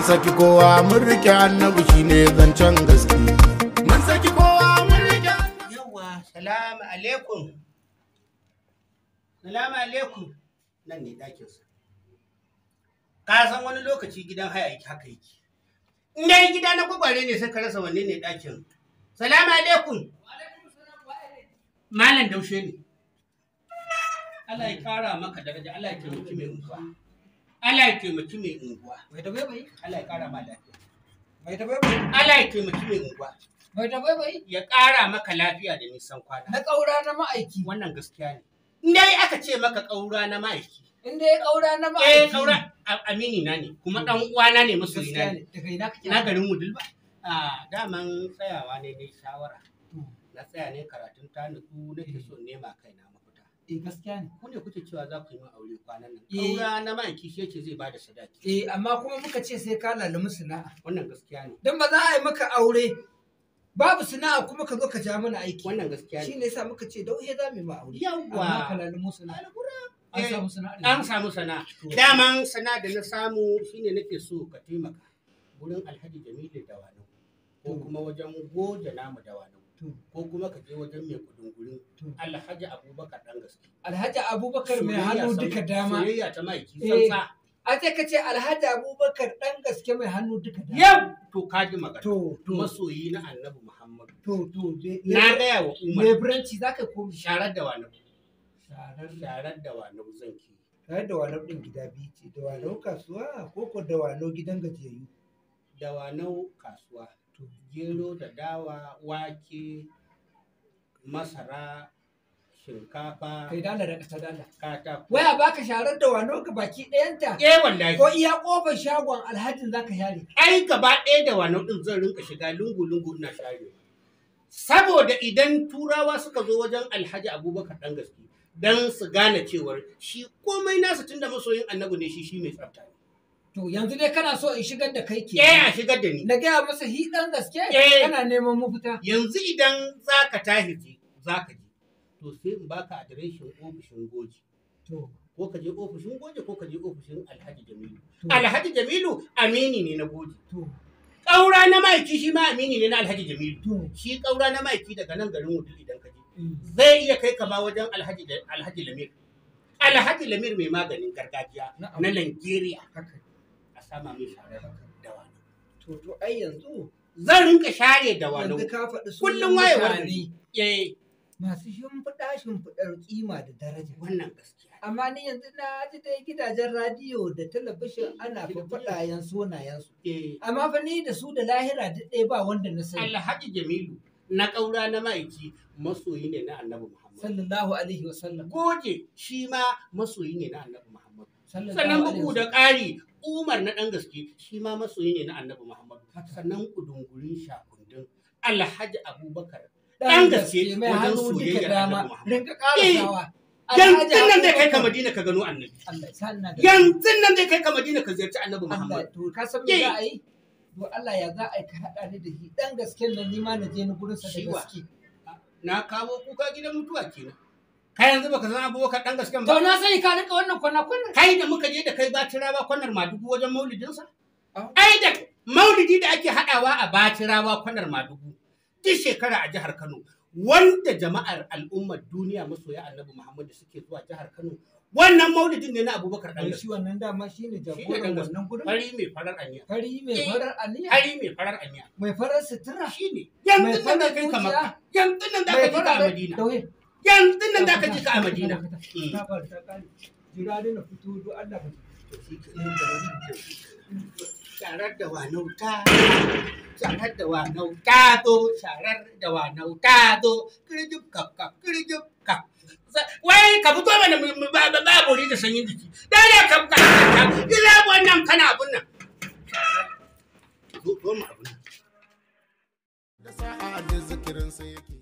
Mun saki kowa mun rike annabi shine zancen gaske. Mun saki kowa mun rike. Yawwa, salamu alaikum. Salamu alaikum. Nan ne ɗakinsa. Ka san wani lokaci gidan haya yake haka yake. In dai gida na gwagware ne sai ka rasa wanne ne ɗakin. Salamu alaikum. Malam Daushe ne. Allah ya kara maka daraja, Allah ya taimaki mai unguwa. Allah ya taimaki mai unguwa. Mai da baibayi? Allah ya kara ma lafiya. Mai da baibayi? Allah ya taimaki mai unguwa. Mai da baibayi? Ya kara maka lafiya da nisan kwana. Na ƙaura na ma'aiki. Wannan gaskiya ne. In dai aka ce maka ƙaura na ma'aiki. In dai ƙaura na Eh, ma'aiki. ƙaura amini na ne, kuma ɗan uwana ne masoyina Gaskiya ne. ne. Daga ina kake? Na garin Wudil ba. Ah, daman tsayawa ne dai shawara. Na tsaya ne karatun ta nutsu nake so in nema kaina mafita. Eh, gaskiya ne. Ku ne kuke cewa za ku yi min aure kwanan nan. Eh. Ƙaura na ma'aiki shi yake zai bada sadaki. Eh, amma kuma muka ce sai ka lalumi sana'a. Wannan gaskiya ne. Don ba za a yi maka aure babu sana'a kuma ka zo ka ja mana aiki. Wannan gaskiya Shi ne. ne yasa muka ce dauhe za mu yi ma aure. Yawwa. Amma ka lalumi sana'a. An Eh, samu sana'a. An samu sana'a. Daman sana'a da na samu shine nake so ka taimaka wurin Alhaji Jamilu Dawanau ko kuma wajen Goje namu Dawanau To, ko kuma ka je wajen mai kudin gurin to. Alhaji Abubakar dan gaske. Alhaji Abubakar mai hannu duka dama. Soyayya ta ma'aiki Eh. tsantsa. A ce ka ce Alhaji Abubakar ɗan gaske mai hannu duka dama. Yau to ka ji magana. To, Masoyi na Annabi Muhammadu. to. Na gaya wa Umar Leburanci za ka komi. sharar Dawanau. Sharar Sharar Dawanau zan ki. Tare da walau ɗin gida biyu ce, da walau kasuwa ko ko da walau gidan gajiyayyu. Dawanau kasuwa. To, Gero da dawa, wake, masara, shinkafa, kai dala da ƙasa dala. katako. Waya baka sharar da walau ga baki ɗayanta? Eh wallahi. Ko iya ƙofar shagon alhajin za ka share? Ai gaba ɗaya da wannan ɗin zan rinka shiga lungu-lungu ina sharewa. Saboda idan turawa suka zo wajen Alhaji Abubakar ɗan gaske dan su gane cewar shi komai nasa tunda masoyin annabi ne shi mai tsafta ne. To yanzu dai kana so in shigar da kai ke. Eh a shigar da ni. Na gaya masa hi ɗan gaske Eh. kana neman mafita. Yanzu idan za ka tashi je za ka je to sai in baka adireshin ofishin goji. To, Ko ka je ofishin goji ko ka je ofishin Alhaji Jamilu. to, Alhaji Jamilu amini ne na goji. to, Ƙaura na ma'aiki shi ma amini ne na Alhaji Jamilu. to. Shi ƙaura na ma'aiki daga nan garin Wudil idan ka je. Mm. Zai iya kai ka ma wajen Alhaji Alhaji Lamir. Alhaji Lamir mai maganin gargajiya Na'am. na Nigeria Haka. a sama mai sharar dawanau. To, ai yanzu. Zan rinka share dawanau. Yanzu ka faɗi sunan Kullum wayewar mutane gari. Eh, masu shimfiɗa shimfiɗar kima da daraja. wannan gaskiya. Amma ni yanzu na ji dai gidajen radiyo da talabishin ana faɗayen sunayensu. Eh, Amma fa ni da su da lahira duk ɗaya ba wanda na sani. Alhaji Jamilu na ƙaura na ma'aiki masoyi ne na Annabi Muhammad. Sallallahu alaihi wa sallam. Goje shi ma masoyi ne na Annabi Muhammad. Sallallahu Sannan alaihi bugu wa da ƙari Umar na ɗan gaske shi ma masoyi ne na Annabi Muhammad. Haka. Sannan kudungurin shakundin Alhaji Abubakar sallam. ɗan gaske mai wajen hannu duka soyayyar dama. Annabi Muhammad. Rinka ƙarasawa. Yanzu nan zai kai ka Abubakar. Madina ka gano Annabi. Allah ya sa ina da Yanzu nan zai kai ka Madina ka ziyarci Annabi Allah Muhammad. to ka san me za a yi? To Allah ya za a yi ka haɗa ni da shi ɗan gasken nan ni ma na je ni gurinsa da Shi wa? gaske. Na kawo kuka gidan mutuwa kenan. Kai yanzu baka san Abubakar ɗan gasken To ba. na sani ka rika wannan kwana-kwanan. Kai da muka je da kai Batirawa kwanar Madugu wajen maulidinsa? Ah. Ai da maulidi da ake haɗawa a Batirawa kwanar Madugu duk shekara a jihar Kano wanda jama'ar al'ummar duniya masoya Annabi Muhammad suke zuwa jihar Kano wannan maulidin ne na Abubakar ɗan Ai gaske. shi wannan dama shi ne Shi ne jagoran ɗan gaske. wannan gurin. Fari mai farar aniya. Fari mai Eh. farar aniya, Fari mai farar aniya. mai farar sutura, Shi ne. mai Yanzu nan farar za ka kai ka zuciya, Makka. Yanzu nan za mai ka ji ka a farar Madina. Dauye. Yanzu nan za ka ji ka a Madina. Ta faru ta kare. Jira ni na fito do Allah ba. Sharar da wanau ta sharar da wanau ta zo sharar da wanau ta zo kirjib kaf kaf kirjib kaf. Wai ka fito mana ba ba bori da sanyin jiki dole kaf kaf kaf ila wannan kana abun nan. Zo zo mu abun nan. Da sa'a da zikirinsa yake.